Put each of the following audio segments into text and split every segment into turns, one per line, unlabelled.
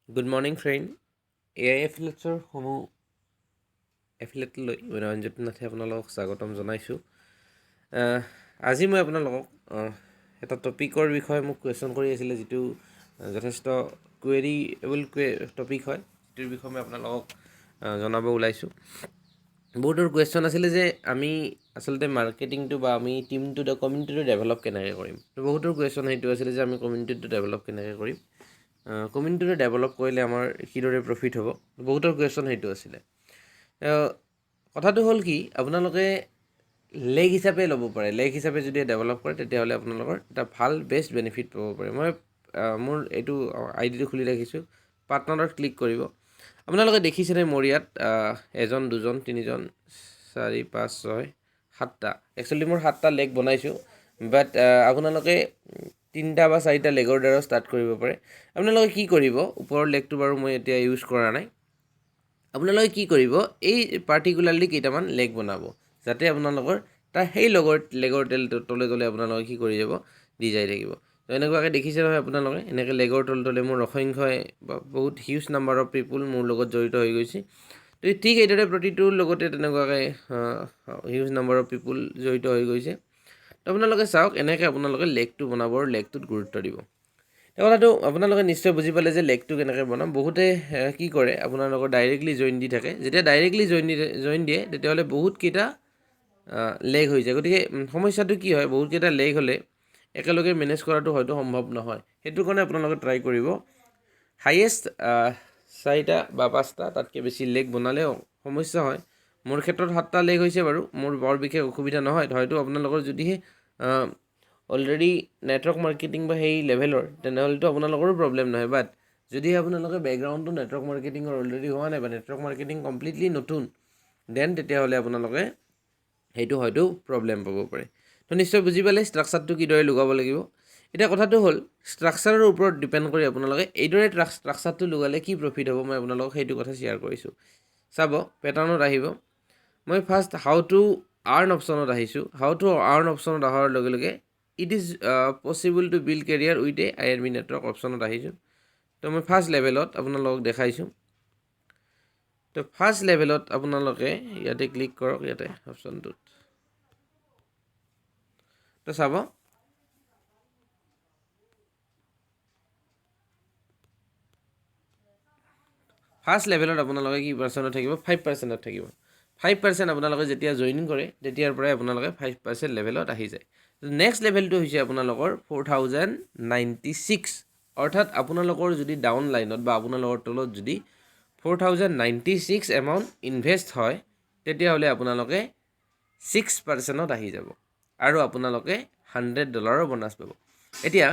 Good morning friend, A I এফিলেটছৰ সমূহ এফিলেটলৈ মই ৰঞ্জিত নাথে আপোনালোকক স্বাগতম জনাইছোঁ। আজি মই আপোনালোকক এটা টপিকৰ বিষয়ে মোক কুৱেশ্যন কৰি আছিলে, যিটো যথেষ্ট কুৱেৰিএবল টপিক হয়, যিটোৰ বিষয়ে মই আপোনালোকক জনাব ওলাইছোঁ। বহুতৰ কুৱেশ্যন আছিলে যে আমি আচলতে মাৰ্কেটিংটো বা আমি টিমটো, কমিউনিটিটো ডেভেলপ কেনেকৈ কৰিম। বহুতৰ কুৱেশ্যন সেইটো আছিলে যে আমি কমিউনিটিটো ডেভেলপ কেনেকৈ কৰিম, কমিউনিটিটো ডেভেলপ কৰিলে আমাৰ কিদৰে প্ৰফিট হ'ব। বহুতৰ কুৱেশ্যন সেইটো আছিলে। কথাটো হ'ল কি, আপোনালোকে লেগ হিচাপে ল'ব পাৰে। লেগ হিচাপে যদি ডেভেলপ কৰে, তেতিয়াহ'লে আপোনালোকৰ এটা ভাল বেষ্ট বেনিফিট পাব পাৰে। মই মোৰ এইটো আই ডিটো খুলি ৰাখিছোঁ। পাৰ্টনাৰত ক্লিক কৰিব। আপোনালোকে দেখিছেনে, মোৰ ইয়াত এজন, দুজন, তিনিজন, চাৰি, পাঁচ, ছয়, সাতটা। একচুৱেলি মোৰ সাতটা লেগ বনাইছোঁ, বাট আপোনালোকে তিনিটা বা চাৰিটা লেগৰ দ্বাৰাও ষ্টাৰ্ট কৰিব পাৰে। আপোনালোকে কি কৰিব, ওপৰৰ লেগটো বাৰু মই এতিয়া ইউজ কৰা নাই। আপোনালোকে কি কৰিব, এই পাৰ্টিকুলাৰলি কেইটামান লেগ বনাব, যাতে আপোনালোকৰ তাৰ সেই লগৰ লেগৰ তেল তলে তলে আপোনালোকে কি কৰি যাব, দি যাই থাকিব। তো এনেকুৱাকৈ দেখিছে নহয় আপোনালোকে, এনেকৈ লেগৰ তলে তলে মোৰ অসংখ্য বা বহুত হিউজ নাম্বাৰ অফ পিপুল মোৰ লগত জড়িত হৈ গৈছে। তো ঠিক এইদৰে প্ৰতিটোৰ লগতে তেনেকুৱাকৈ হিউজ নাম্বাৰ অফ পিপুল জড়িত হৈ গৈছে। তো আপোনালোকে চাওক, এনেকৈ আপোনালোকে লেগটো বনাব আৰু লেগটোত গুৰুত্ব দিব। এই কথাটো আপোনালোকে নিশ্চয় বুজি পালে যে লেগটো কেনেকৈ বনাম। বহুতে কি কৰে, আপোনালোকৰ ডাইৰেক্টলি জইন দি থাকে। যেতিয়া ডাইৰেক্টলি জইন দিয়ে, তেতিয়াহ'লে বহুতকেইটা লেগ হৈ যায়। গতিকে সমস্যাটো কি হয়, বহুতকেইটা লেগ হ'লে একেলগে মেনেজ কৰাটো হয়তো সম্ভৱ নহয়। সেইটো কাৰণে আপোনালোকে ট্ৰাই কৰিব হাইয়েষ্ট চাৰিটা বা পাঁচটা, তাতকৈ বেছি লেগ বনালেও সমস্যা হয়। মোৰ ক্ষেত্ৰত সাতটা লেগ হৈছে বাৰু, মোৰ বৰ বিশেষ অসুবিধা নহয়। হয়তো আপোনালোকৰ যদিহে অলৰেডি নেটৱৰ্ক মাৰ্কেটিং বা সেই লেভেলৰ, তেনেহ'লেতো আপোনালোকৰো প্ৰব্লেম নহয়। বাট যদি আপোনালোকে বেকগ্ৰাউণ্ডটো নেটৱৰ্ক মাৰ্কেটিঙৰ অলৰেডি হোৱা নাই বা নেটৱৰ্ক মাৰ্কেটিং কমপ্লিটলি নতুন, then তেতিয়াহ'লে আপোনালোকে সেইটো হয়তো প্ৰব্লেম পাব পাৰে। তো নিশ্চয় বুজি পালে ষ্ট্ৰাকচাৰটো কিদৰে লগাব লাগিব। এতিয়া কথাটো হ'ল, ষ্ট্ৰাকচাৰৰ ওপৰত ডিপেণ্ড কৰি আপোনালোকে এইদৰে ষ্ট্ৰাকচাৰটো লগালে কি প্ৰফিট হ'ব, মই আপোনালোকক সেইটো কথা শ্বেয়াৰ কৰিছোঁ। চাব, পেটাৰ্ণত আহিব। মই ফাৰ্ষ্ট how to earn অপশ্যনত আহিছোঁ। How to earn অপশ্যনত অহাৰ লগে লগে "It is possible to build career with a INB network" অপশ্যনত আহিছোঁ। তো মই ফাৰ্ষ্ট লেভেলত আপোনালোকক দেখাইছোঁ। তো ফাৰ্ষ্ট লেভেলত আপোনালোকে ইয়াতে ক্লিক কৰক, ইয়াতে অপশ্যনটোত। তো চাব, ফাৰ্ষ্ট লেভেলত আপোনালোকে কি পাৰ্চেণ্টত থাকিব? 5 পাৰ্চেণ্টত থাকিব। 5% আপোনালোকে যেতিয়া জইন কৰে, তেতিয়াৰ পৰাই আপোনালোকে 5% লেভেলত আহি যায়। নেক্সট লেভেলটো হৈছে আপোনালোকৰ 4096। অৰ্থাৎ আপোনালোকৰ যদি ডাউন লাইনত বা আপোনালোকৰ তলত যদি 4096 এমাউণ্ট ইনভেষ্ট হয়, তেতিয়াহ'লে আপোনালোকে 6 পাৰ্চেণ্টত আহি যাব আৰু আপোনালোকে 100 ডলাৰৰ বনাছ পাব। এতিয়া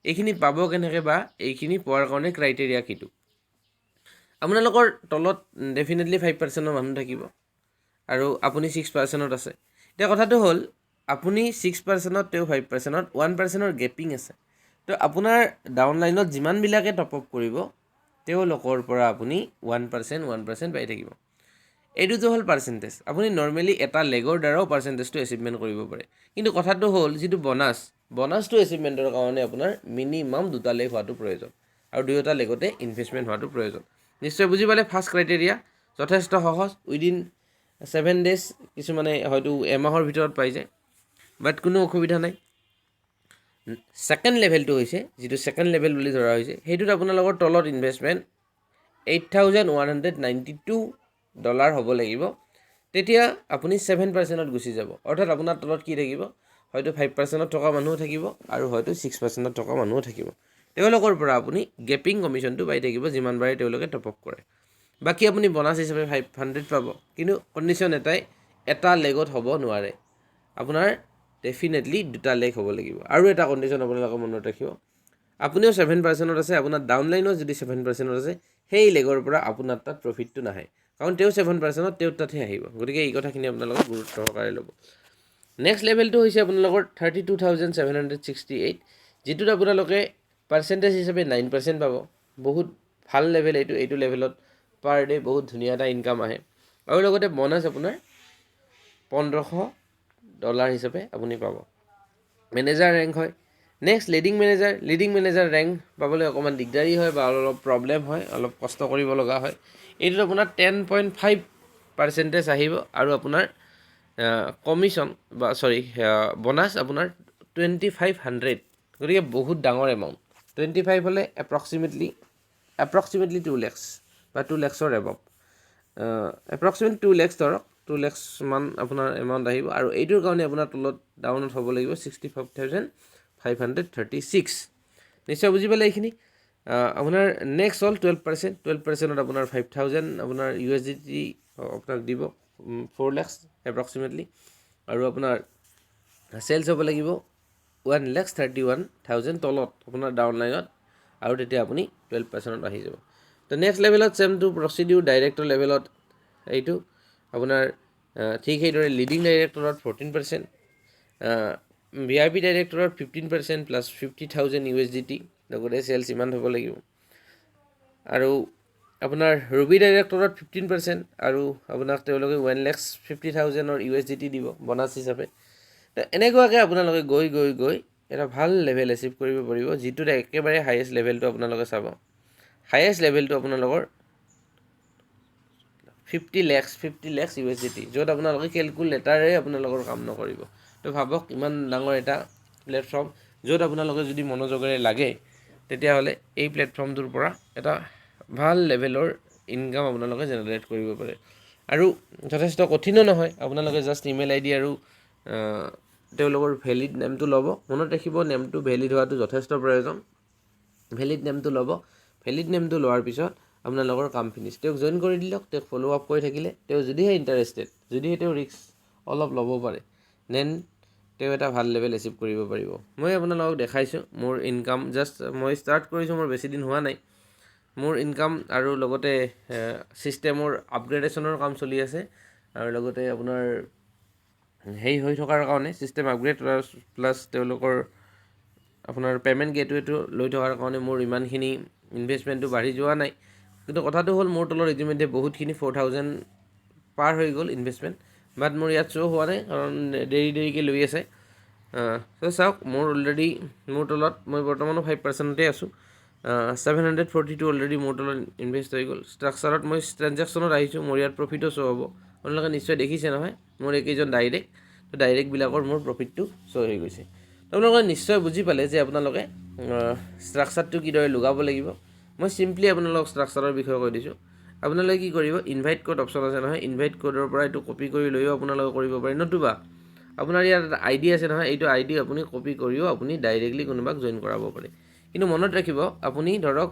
এইখিনি পাব কেনেকৈ বা এইখিনি পোৱাৰ কাৰণে ক্ৰাইটেৰিয়া কিটো? আপোনালোকৰ তলত ডেফিনেটলি 5 পাৰ্চেণ্টৰ মানুহ থাকিব আৰু আপুনি 6 পাৰ্চেণ্টত আছে। এতিয়া কথাটো হ'ল, আপুনি 6 পাৰ্চেণ্টত, তেওঁ 5 পাৰ্চেণ্টত, 1 পাৰ্চেণ্টৰ গেপিং আছে। তো আপোনাৰ ডাউনলাইনত যিমানবিলাকে টপ আপ কৰিব, তেওঁলোকৰ পৰা আপুনি 1%, 1% পাই থাকিব। এইটোতো হ'ল পাৰ্চেণ্টেজ। আপুনি নৰ্মেলি এটা লেগৰ দ্বাৰাও পাৰ্চেণ্টেজটো এচিভমেণ্ট কৰিব পাৰে। কিন্তু কথাটো হ'ল, যিটো বনাছ, বনাছটো এচিভমেণ্টৰ কাৰণে আপোনাৰ মিনিমাম দুটা লেগ হোৱাটো প্ৰয়োজন আৰু দুয়োটা লেগতে ইনভেষ্টমেণ্ট হোৱাটো প্ৰয়োজন। নিশ্চয় বুজি পালে। ফাৰ্ষ্ট ক্ৰাইটেৰিয়া যথেষ্ট সহজ। উইদিন 7 ডেজ, কিছুমানে হয়তো এমাহৰ ভিতৰত পাই যায়, বাট কোনো অসুবিধা নাই। ছেকেণ্ড লেভেলটো হৈছে, যিটো ছেকেণ্ড লেভেল বুলি ধৰা হৈছে, সেইটোত আপোনালোকৰ তলত ইনভেষ্টমেণ্ট 8192 ডলাৰ হ'ব লাগিব। তেতিয়া আপুনি 7 পাৰ্চেণ্টত গুচি যাব। অৰ্থাৎ আপোনাৰ তলত কি থাকিব? হয়তো 5 পাৰ্চেণ্টত থকা মানুহো থাকিব আৰু হয়তো 6 পাৰ্চেণ্টত থকা মানুহো থাকিব। তেওঁলোকৰ পৰা আপুনি গেপিং কমিশ্যনটো পাই থাকিব, যিমানবাৰে তেওঁলোকে টপ আপ কৰে। বাকী আপুনি বনাছ হিচাপে 500 পাব। কিন্তু কণ্ডিশ্যন এটাই, এটা লেগত হ'ব নোৱাৰে, আপোনাৰ ডেফিনেটলি দুটা লেগ হ'ব লাগিব। আৰু এটা কণ্ডিশ্যন আপোনালোকে মনত ৰাখিব, আপুনিও 7 পাৰ্চেণ্টত আছে, আপোনাৰ ডাউনলাইনো যদি 7 পাৰ্চেণ্টত আছে, সেই লেগৰ পৰা আপোনাৰ তাত প্ৰফিটটো নাহে। কাৰণ তেওঁ 7 পাৰ্চেণ্টত, তেওঁৰ তাতহে আহিব। গতিকে এই কথাখিনি আপোনালোকে গুৰুত্ব সহকাৰে ল'ব। নেক্সট লেভেলটো হৈছে আপোনালোকৰ 32,768, যিটোত আপোনালোকে পাৰ্চেণ্টেজ হিচাপে 9% পাব। বহুত ভাল লেভেল এইটো। এইটো লেভেলত পাৰ ডে বহুত ধুনীয়া এটা ইনকাম আহে আৰু লগতে বনাছ আপোনাৰ 1500 ডলাৰ হিচাপে আপুনি পাব। মেনেজাৰ ৰেংক হয়। Next, leading manager. Leading manager rank পাবলৈ অকণমান দিগদাৰী হয় বা অলপ প্ৰব্লেম হয়, অলপ কষ্ট কৰিব লগা হয়। এইটোত আপোনাৰ 10.5 পাৰ্চেণ্টেজ আহিব আৰু আপোনাৰ কমিশ্যন বা চৰি, বনাছ আপোনাৰ 2500। গতিকে বহুত ডাঙৰ এমাউণ্ট। 25 হ'লে এপ্ৰক্সিমেটলি 2 লেক্স বা 2 লেক্সৰ এবভ, এপ্ৰক্সিমেটলি 2 লেক্স ধৰক, 2 লেক্স মান আপোনাৰ এমাউণ্ট আহিব। আৰু এইটোৰ কাৰণে আপোনাৰ তলত ডাউনত হ'ব লাগিব 65,536। নিশ্চয় বুজি পালে এইখিনি। আপোনাৰ নেক্সট হ'ল 12%। 12%ত আপোনাৰ 5000 আপোনাৰ ইউএছডিটি আপোনাক দিব, 4 লেক্স এপ্ৰক্সিমেটলি। আৰু আপোনাৰ চেলছ হ'ব লাগিব 1,31,000 তলত আপোনাৰ ডাউনলাইনত আৰু তেতিয়া আপুনি 12%ত আহি যাব। তো নেক্সট লেভেলত ছেম টু প্ৰচিডিউৰ। ডাইৰেক্টৰ লেভেলত এইটো আপোনাৰ ঠিক সেইদৰে লিডিং ডাইৰেক্টৰত 14%, ভিআইপি ডাইৰেক্টৰত 15% প্লাছ 50,000 ইউএছডিটি, লগতে চেলছ ইমান হ'ব লাগিব। আৰু আপোনাৰ ৰুবি ডাইৰেক্টৰত 15% আৰু আপোনাক তেওঁলোকে 1,50,000ৰ ইউএছডিটি দিব বনাছ হিচাপে। এনেকুৱাকৈ আপোনালোকে গৈ গৈ গৈ এটা ভাল লেভেল এচিভ কৰিব পাৰিব, যিটোত একেবাৰে হায়েষ্ট লেভেলটো আপোনালোকে চাব। হায়েষ্ট লেভেলটো আপোনালোকৰ 50 lakhs, 50 lakhs USDT, য'ত আপোনালোকে কেলকুলেটাৰে আপোনালোকৰ কাম নকৰিব। তো ভাবক, ইমান ডাঙৰ এটা প্লেটফৰ্ম, য'ত আপোনালোকে যদি মনোযোগেৰে লাগে, তেতিয়াহ'লে এই প্লেটফৰ্মটোৰ পৰা এটা ভাল লেভেলৰ ইনকাম আপোনালোকে জেনেৰেট কৰিব পাৰে। আৰু যথেষ্ট কঠিনো নহয়। আপোনালোকে জাষ্ট ইমেইল আইডি আৰু তেওঁলোকৰ ভেলিড নেমটো ল'ব। মনত ৰাখিব, নেমটো ভেলিড হোৱাটো যথেষ্ট প্ৰয়োজন। ভেলিড নেমটো ল'ব। ভেলিড নেমটো লোৱাৰ পিছত আপোনালোকৰ কাম ফিনিছ। তেওঁক জইন কৰি দিলক। তেওঁক ফ'ল' আপ কৰি থাকিলে, তেওঁ যদিহে ইণ্টাৰেষ্টেড, যদিহে তেওঁ ৰিস্ক অলপ ল'ব পাৰে, then তেওঁ এটা ভাল লেভেল এচিভ কৰিব পাৰিব। মই আপোনালোকক দেখাইছোঁ মোৰ ইনকাম। জাষ্ট মই ষ্টাৰ্ট কৰিছোঁ, মোৰ বেছি দিন হোৱা নাই মোৰ ইনকাম। আৰু লগতে ছিষ্টেমৰ আপগ্ৰেডেশ্যনৰ কাম চলি আছে আৰু লগতে আপোনাৰ হেৰি হৈ থকাৰ কাৰণে, ছিষ্টেম আপগ্ৰেড প্লাছ তেওঁলোকৰ আপোনাৰ পে'মেণ্ট গেটৱেটো লৈ থকাৰ কাৰণে মোৰ ইমানখিনি ইনভেষ্টমেণ্টটো বাঢ়ি যোৱা নাই। কিন্তু কথাটো হ'ল, মোৰ তলত ইতিমধ্যে বহুতখিনি 4000 পাৰ হৈ গ'ল ইনভেষ্টমেণ্ট, বাট মোৰ ইয়াত শ্ব' হোৱা নাই, কাৰণ দেৰি দেৰিকৈ লৈ আছে। চ' চাওক, মোৰ অলৰেডি মোৰ তলত মই বৰ্তমানো 5%তে আছোঁ। 742 অলৰেডি মোৰ তলত ইনভেষ্ট হৈ গ'ল। ষ্ট্ৰাকচাৰত মই ট্ৰেনজেকশ্যনত আহিছোঁ, মোৰ ইয়াত প্ৰফিটো শ্ব' হ'ব। আপোনালোকে নিশ্চয় দেখিছে নহয়, মোৰ এইকেইজন ডাইৰেক্ট, তো ডাইৰেক্টবিলাকৰ মোৰ প্ৰফিটটো শ্ব' হৈ গৈছে। আপোনালোকে নিশ্চয় বুজি পালে যে আপোনালোকে ষ্ট্ৰাকচাৰটো কিদৰে লগাব লাগিব। মই চিম্পলি আপোনালোকক ষ্ট্ৰাকচাৰৰ বিষয়ে কৈ দিছোঁ। আপোনালোকে কি কৰিব? ইনভাইট ক'ড অপশ্যন আছে নহয়, ইনভাইট ক'ডৰ পৰা এইটো কপি কৰি লৈও আপোনালোকে কৰিব পাৰে, নতুবা আপোনাৰ ইয়াত এটা আই ডি আছে নহয়, এইটো আই ডি আপুনি কপি কৰিও আপুনি ডাইৰেক্টলি কোনোবাক জইন কৰাব পাৰে। কিন্তু মনত ৰাখিব, আপুনি ধৰক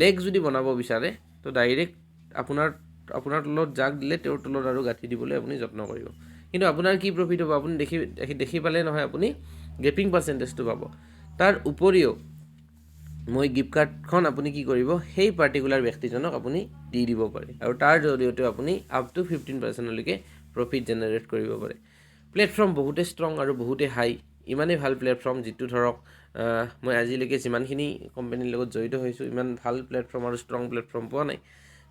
লেগ যদি বনাব বিচাৰে, তো ডাইৰেক্ট আপোনাৰ তলত যাক দিলে, তেওঁৰ তলত আৰু গাঁঠি দিবলৈ আপুনি যত্ন কৰিব। কিন্তু আপোনাৰ কি প্ৰফিট হ'ব? আপুনি দেখি দেখি দেখি পালে নহয়, আপুনি গেপিং পাৰ্চেণ্টেজটো পাব। তাৰ উপৰিও মই গিফ্ট কাৰ্ডখন আপুনি কি কৰিব, সেই পাৰ্টিকুলাৰ ব্যক্তিজনক আপুনি দি দিব পাৰে আৰু তাৰ জৰিয়তে আপুনি আপ টু 15%লৈকে প্ৰফিট জেনেৰেট কৰিব পাৰে। প্লেটফৰ্ম বহুতেই ষ্ট্ৰং আৰু বহুতেই হাই। ইমানেই ভাল প্লেটফৰ্ম, যিটো ধৰক মই আজিলৈকে যিমানখিনি কোম্পানীৰ লগত জড়িত হৈছোঁ, ইমান ভাল প্লেটফৰ্ম আৰু ষ্ট্ৰং প্লেটফৰ্ম পোৱা নাই।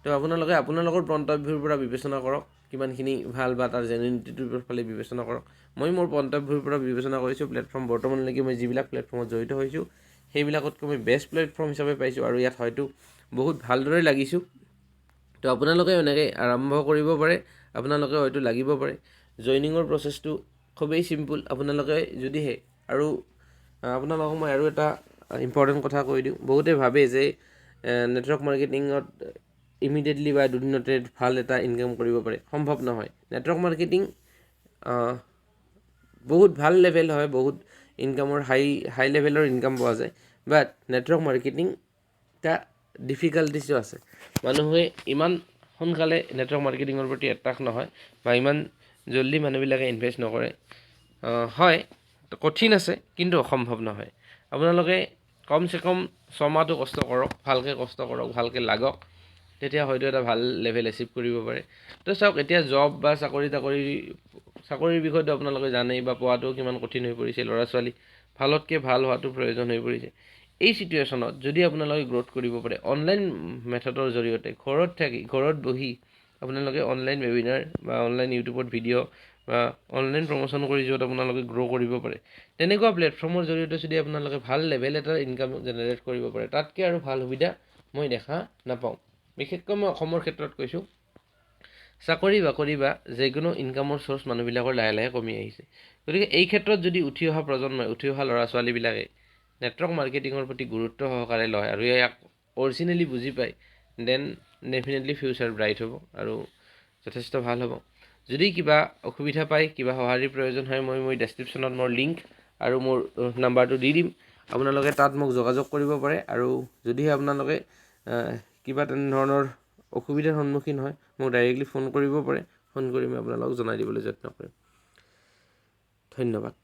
তো আপোনালোকে আপোনালোকৰ পইণ্ট অফ ভিউৰ পৰা বিবেচনা কৰক কিমানখিনি ভাল বা তাৰ জেনুইনিটিটোৰ ফালে বিবেচনা কৰক। মই মোৰ পইণ্ট অফ ভিউৰ পৰা বিবেচনা কৰিছোঁ। প্লেটফৰ্ম বৰ্তমানলৈকে মই যিবিলাক প্লেটফৰ্মত জড়িত হৈছোঁ, সেইবিলাকতকৈ মই বেষ্ট প্লেটফৰ্ম হিচাপে পাইছোঁ আৰু ইয়াত হয়তো বহুত ভালদৰে লাগিছোঁ। তো আপোনালোকে এনেকৈ আৰম্ভ কৰিব পাৰে, আপোনালোকে হয়তো লাগিব পাৰে। জইনিঙৰ প্ৰচেছটো খুবেই চিম্পুল। আপোনালোকে যদিহে আৰু আপোনালোকক মই আৰু এটা ইম্পৰ্টেণ্ট কথা কৈ দিওঁ। বহুতে ভাবে যে নেটৱৰ্ক মাৰ্কেটিঙত ইমিডিয়েটলি বা দুদিনতে ভাল এটা ইনকাম কৰিব পাৰে। সম্ভৱ নহয়। নেটৱৰ্ক মাৰ্কেটিং বহুত ভাল লেভেল হয়, বহুত ইনকামৰ হাই হাই লেভেলৰ ইনকাম পোৱা যায়, বাট নেটৱৰ্ক মাৰ্কেটিং এটা ডিফিকাল্টিছো আছে। মানুহে ইমান সোনকালে নেটৱৰ্ক মাৰ্কেটিঙৰ প্ৰতি এট্ৰেক্ট নহয় বা ইমান জল্দি মানুহবিলাকে ইনভেষ্ট নকৰে। হয়, কঠিন আছে, কিন্তু অসম্ভৱ নহয়। আপোনালোকে কমচে কম ছমাহটো কষ্ট কৰক, ভালকৈ কষ্ট কৰক, ভালকৈ লাগক, তেতিয়া হয়তো এটা ভাল লেভেল এচিভ কৰিব পাৰে। তো চাওক, এতিয়া জব বা চাকৰি তাকৰি, চাকৰিৰ বিষয়টো আপোনালোকে জানেই বা পোৱাটো কিমান কঠিন হৈ পৰিছে। ল'ৰা ছোৱালী ভালতকৈ ভাল হোৱাটো প্ৰয়োজন হৈ পৰিছে। এই চিটুৱেশ্যনত যদি আপোনালোকে গ্ৰ'থ কৰিব পাৰে অনলাইন মেথডৰ জৰিয়তে, ঘৰত থাকি, ঘৰত বহি আপোনালোকে অনলাইন ৱেবিনাৰ বা অনলাইন ইউটিউবত ভিডিঅ' বা অনলাইন প্ৰমোশ্যন কৰি য'ত আপোনালোকে গ্ৰ' কৰিব পাৰে, তেনেকুৱা প্লেটফৰ্মৰ জৰিয়তে যদি আপোনালোকে ভাল লেভেল এটা ইনকাম জেনেৰেট কৰিব পাৰে, তাতকৈ আৰু ভাল সুবিধা মই দেখা নাপাওঁ। বিশেষকৈ মই অসমৰ ক্ষেত্ৰত কৈছোঁ। চাকৰি বাকৰি বা যিকোনো ইনকামৰ চ'ৰ্চ মানুহবিলাকৰ লাহে লাহে কমি আহিছে। গতিকে এই ক্ষেত্ৰত যদি উঠি অহা প্ৰজন্মই, উঠি অহা ল'ৰা ছোৱালীবিলাকে নেটৱৰ্ক মাৰ্কেটিঙৰ প্ৰতি গুৰুত্ব সহকাৰে লয় আৰু ইয়াক অৰিজিনেলি বুজি পায়, then definitely future bright হ'ব আৰু যথেষ্ট ভাল হ'ব। যদি কিবা অসুবিধা পায়, কিবা সঁহাৰিৰ প্ৰয়োজন হয়, মই ডেছক্ৰিপশ্যনত মোৰ লিংক আৰু মোৰ নাম্বাৰটো দি দিম। আপোনালোকে তাত মোক যোগাযোগ কৰিব পাৰে আৰু যদিহে আপোনালোকে কিবা তেনেধৰণৰ অসুবিধাৰ সন্মুখীন হয়, মোক ডাইৰেক্টলি ফোন কৰিব পাৰে। ফোন কৰি মই আপোনালোকক জনাই দিবলৈ যত্ন কৰিম। ধন্যবাদ।